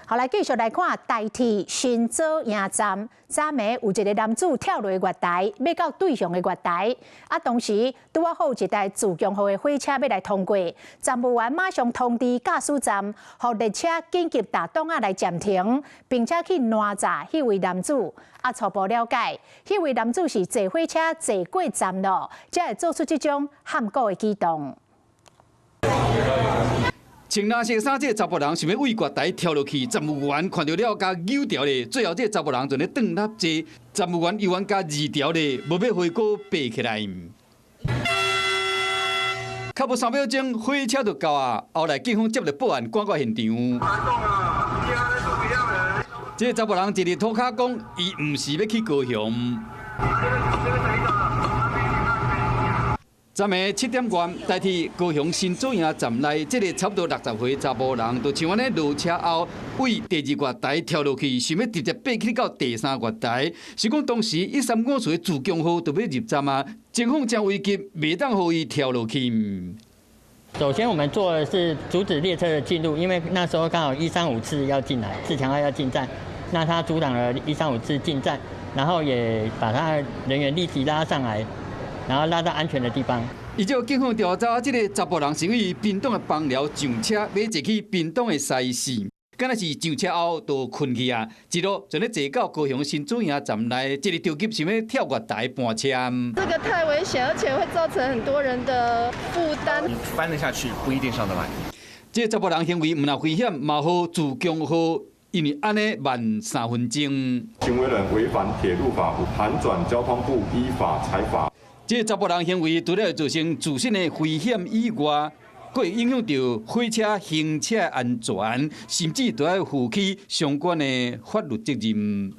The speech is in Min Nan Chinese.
好，來繼續來看台鐵新左營站，昨暝有一个男子跳落月台，欲到對向的月台。啊，當時拄仔好有一台自強號的火車欲來通過，站務員馬上通知駕駛站，予列車緊急踏擋仔來暫停，並且去攔閘彼位男子。啊，初步了解，彼位男子是坐火車坐過站咯，才會做出這種譀古的舉動。穿藍色衫這个查埔人想欲對月台跳落去，站務員看著了，共搝牢咧。最後這个查埔人就咧轉落坐，站務員猶原共貳牢咧，無欲予伊閣爬起來。較無3秒鐘，火車就到啊！後來警方接到報案，趕到現場。這个查埔人佇咧塗跤講，伊毋是欲去高雄。昨暝7點外，台鐵高雄新左營站內，這个差不多60歲查埔人，就像按呢落車後，對第二月台跳落去，想欲直接爬去到第三月台。是講當時1354的自強號就欲入站啊，情況誠危急，袂當予伊跳落去。首先，我們做的是阻止列車的進入，因為那時候剛好一三五次要進來，自強號要進站，那他阻擋了一三五次進站，然後也把他人員立即拉上來。然後拉到安全的地方。依照警方調查，這个查埔人是對屏東的枋寮上車，欲坐去屏東的西勢，敢若是上車後就睏去啊，一路就咧坐到高雄新左營站內，這个著急想欲跳月台搬車。這個太危險，而且會造成很多人的負擔。你翻得下去，不一定上得來。這个查埔人行為毋但危險，嘛予自強號因為按呢慢3分鐘。行為人違反鐵路法，函轉交通部依法裁罰。這个查埔人行為除了會造成自身的危險以外，閣會影響著火車行車安全，甚至都愛負起相關的法律責任。